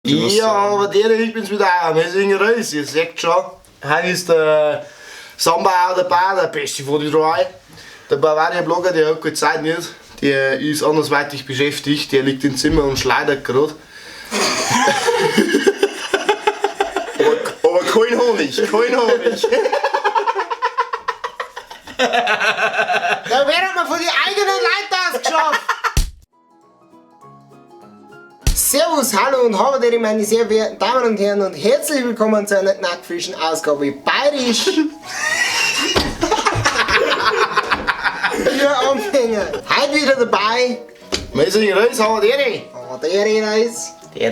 Ja, aber der, ich bin's wieder auch. Amazing Race, ihr seht schon. Heute ist der Samba auch dabei, der beste von den drei. Der Bavaria Blogger, der hat keine Zeit nicht. Der ist andersweitig beschäftigt, der liegt im Zimmer und schleudert gerade. Aber kein Honig, kein Honig. Da werden wir von den eigenen Leuten ausgeschafft. Servus, hallo und habe dir meine sehr verehrten Damen und Herren und herzlich willkommen zu einer knackfrischen Ausgabe Bayerisch. Für Anfänger. Heute wieder dabei. Amazing Race, aber der. Aber der ist. Der.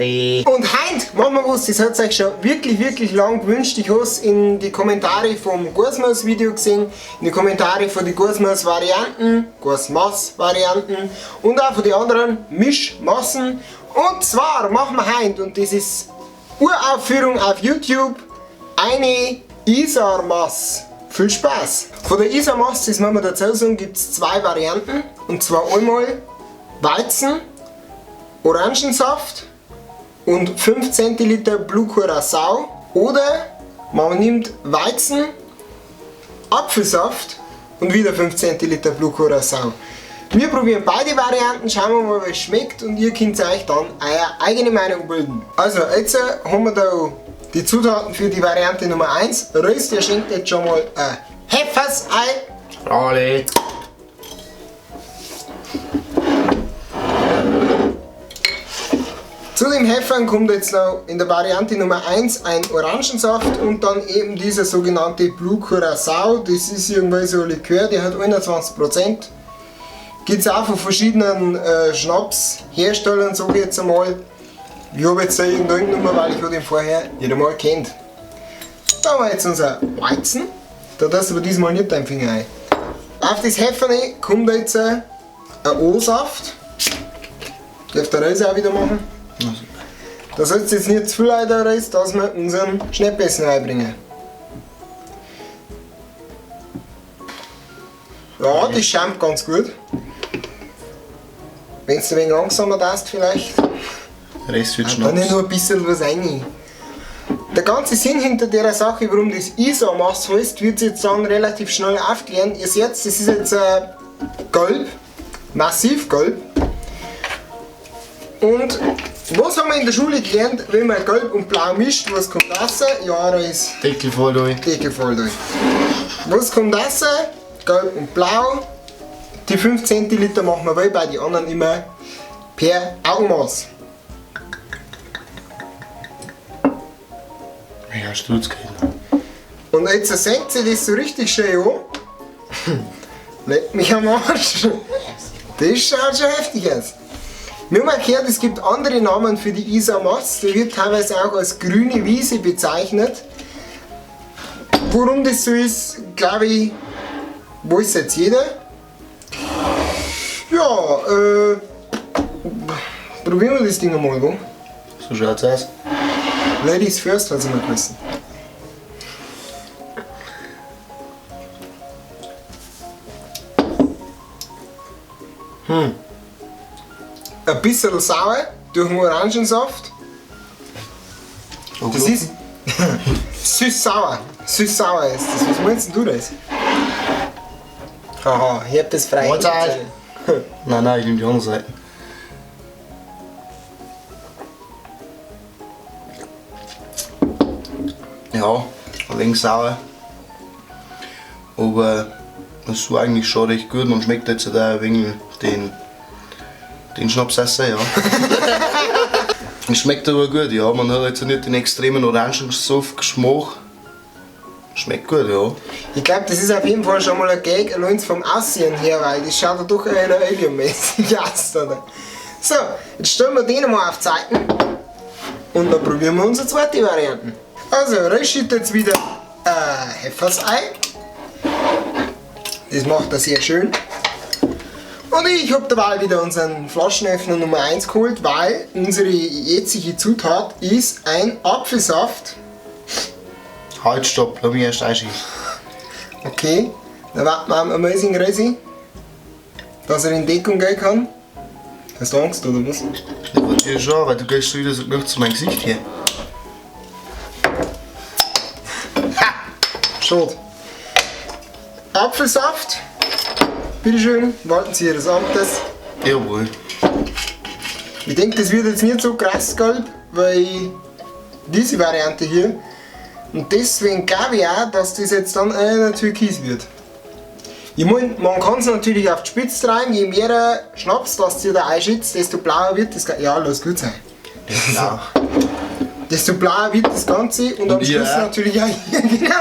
Und heute machen wir was, das hat euch schon wirklich, wirklich lang gewünscht. Ich hab's in die Kommentare vom Gursmaus Video gesehen, in die Kommentare von den Gursmaus Varianten, Gursmaus Varianten und auch von den anderen Mischmassen. Und zwar machen wir heute, und das ist Uraufführung auf YouTube, eine Isarmass. Viel Spaß! Von der Isarmass, das muss man dazu sagen, gibt's zwei Varianten. Und zwar einmal Weizen, Orangensaft und 5 Zentiliter Blue Curacao, oder man nimmt Weizen, Apfelsaft und wieder 5 Zentiliter Blue Curacao. Wir probieren beide Varianten, schauen wir mal, wie es schmeckt und ihr könnt euch dann eure eigene Meinung bilden. Also jetzt haben wir da die Zutaten für die Variante Nummer 1. Röst, der schenkt jetzt schon mal ein Heffersei. Alle. Zu dem Heffern kommt jetzt noch in der Variante Nummer 1 ein Orangensaft und dann eben dieser sogenannte Blue Curacao. Das ist irgendwie so ein Likör, der hat 21%. Gibt's auch von verschiedenen Schnapsherstellern, sag ich jetzt einmal. Ich hab jetzt da irgendeinen genommen, weil ich den vorher nicht einmal kennt. Da haben wir jetzt unser Weizen. Da darfst du aber diesmal nicht deinen Finger rein. Auf das Hefferne kommt jetzt ein O-Saft. Darf der Reis auch wieder machen. Da sollst du jetzt nicht zu viel rein, Reis, dass wir unseren Schneebesen reinbringen. Ja, das schäumt ganz gut. Wenn du ein wenig langsamer darfst vielleicht. Rest wird Und dann Schnaps. nur ein bisschen was rein. Der ganze Sinn hinter der Sache, warum das Isarmass heißt, wird jetzt dann relativ schnell aufklären. Ihr seht, das ist jetzt gelb, massiv gelb. Und was haben wir in der Schule gelernt, wenn man gelb und blau mischt, was kommt raus? Ja, da ist Deckel voll durch. Deckel voll durch. Was kommt raus? Gelb und blau. Die 5 Zentiliter machen wir bei den anderen immer per Augenmaß. Ja, Stutzgeld. Und jetzt senkt sich das so richtig schön an. Leck mich am Arsch. Das schaut schon heftig aus. Wir haben auch gehört, es gibt andere Namen für die Isarmass. Die wird teilweise auch als grüne Wiese bezeichnet. Warum das so ist, glaube ich, weiß jetzt jeder. Ja, probieren wir das Ding einmal, wo? So schaut's aus. Ladies first, hat's immer geheißen. Ein bisschen sauer durch den Orangensaft. Das ist süß-sauer. Süß-sauer ist das. Was meinst denn du das? Haha, ich hab das frei. Mahlzeit. Nein, nein, ich nehme die andere Seite. Ja, ein wenig sauer. Aber das war eigentlich schon recht gut. Man schmeckt jetzt da ein wenig den Schnaps auch, ja. Es schmeckt aber gut, ja. Man hat jetzt nicht den extremen Orangensaft-Geschmack. Schmeckt gut, ja. Ich glaub, das ist auf jeden Fall schon mal ein Gag, allein vom Aussehen her, weil das schaut ja doch eher alien-mäßig aus, oder? So, jetzt stellen wir den mal auf Zeiten und dann probieren wir unsere zweite Variante. Also, Reis schüttet jetzt wieder ein Heffersei. Das macht er sehr schön. Und ich hab dabei wieder unseren Flaschenöffner Nummer 1 geholt, weil unsere jetzige Zutat ist ein Apfelsaft. Halt, stopp, lass mich erst einschießen. Okay, dann warten wir am Amazing Resi, dass er in Deckung gehen kann. Hast du Angst oder was? Ja, von dir schon, weil du gehst schon wieder so genug zu meinem Gesicht hier. Schade. Apfelsaft. Bitteschön, walten Sie Ihres Amtes. Jawohl. Ich denke, das wird jetzt nicht so krass gelb, weil diese Variante hier. Und deswegen glaube ich auch, dass das jetzt dann einer Türkis wird. Ich mein, man kann es natürlich auf die Spitze treiben, je mehr Schnaps das ihr da einschätzt, desto blauer wird das. Ja, lass gut sein. Ja. Desto blauer wird das Ganze und am ihr Schluss auch. natürlich auch hier, genau.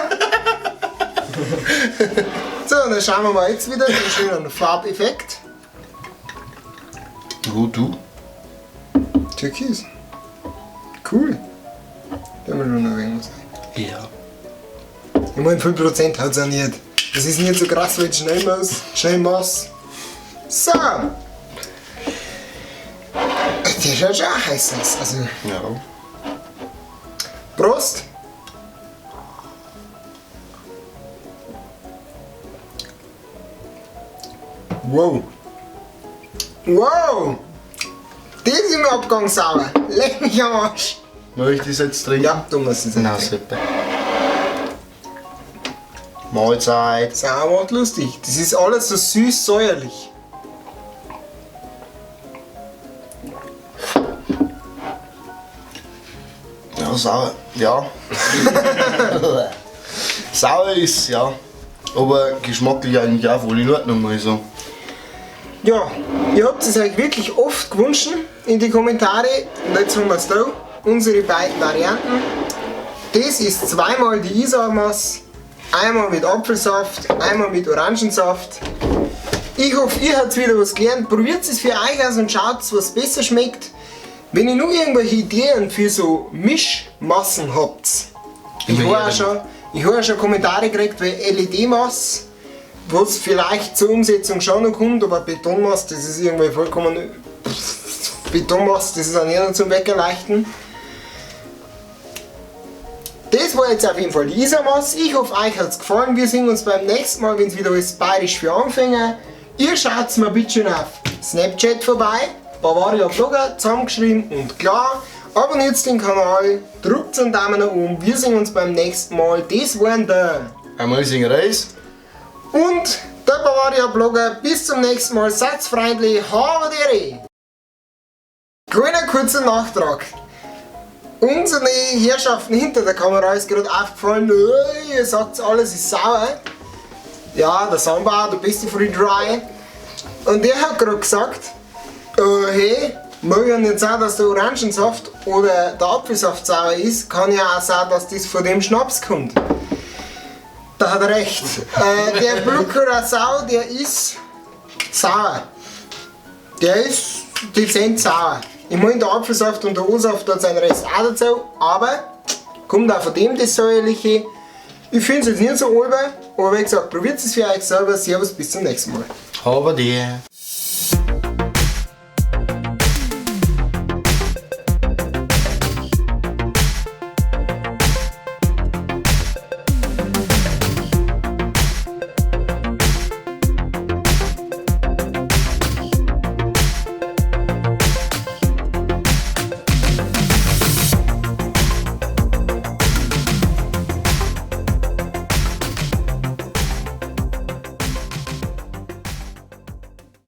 So, und dann schauen wir mal jetzt wieder den schönen Farbeffekt. Gut, du? Türkis. Cool. Da muss schon noch irgendwas sein. Ja. Ich meine, 5% hat es auch nicht. Das ist nicht so krass, weil ich schnell muss. Schnell machst. So. Der schaut schon auch heiß aus. Also, Ja. Prost! Wow! Wow! Das ist im Abgang sauer! Leck mich am Arsch! Soll ich das jetzt trinken? Ja, du musst es Na, jetzt trinken. super. Mahlzeit. Sauer macht lustig. Das ist alles so süß säuerlich. Ja, sauer. Ja. Sauer ist, ja. Aber geschmacklich eigentlich auch voll in Ordnung, muss ich sagen. Ja, ihr habt es euch wirklich oft gewünscht in die Kommentare und jetzt haben wir es da. Unsere beiden Varianten. Das ist zweimal die Isarmass, einmal mit Apfelsaft, einmal mit Orangensaft. Ich hoffe, ihr habt wieder was gelernt. Probiert es für euch aus und schaut, was besser schmeckt. Wenn ihr noch irgendwelche Ideen für so Mischmassen habt, ich Immer habe auch her schon, ich hab auch schon Kommentare gekriegt, weil LED-Mass, was vielleicht zur Umsetzung schon noch kommt, aber Betonmass, das ist irgendwie vollkommen. Betonmass, das ist auch nicht zum Wegleichten. Das war jetzt auf jeden Fall die Isarmass. Ich hoffe, euch hat's gefallen. Wir sehen uns beim nächsten Mal, wenn es wieder ist Bayerisch für Anfänger. Ihr schaut mal bitte schön auf Snapchat vorbei. Bavaria Blogger, zusammengeschrieben und klar. Abonniert den Kanal, drückt einen Daumen nach oben. Wir sehen uns beim nächsten Mal. Das waren der Amazing Race. und der Bavaria Blogger. Bis zum nächsten Mal. Seid freundlich. Habe die Ehre. Kleiner kurzer Nachtrag. Unsere Herrschaften hinter der Kamera ist gerade aufgefallen, ihr sagt alles ist sauer. Ja, der Samba, der beste Free Dry. Und der hat gerade gesagt, hey, mag ja nicht sein, dass der Orangensaft oder der Apfelsaft sauer ist, kann ja auch sein, dass das von dem Schnaps kommt. Da hat er recht. Der Blue Curacao, der ist sauer. Der ist dezent sauer. Ich meine, der Apfelsaft und der O-Saft hat seinen Rest auch dazu, aber kommt auch von dem das Säuerliche. Ich finde es jetzt nicht so albern, aber wie gesagt, probiert es für euch selber. Servus, bis zum nächsten Mal. Habe die.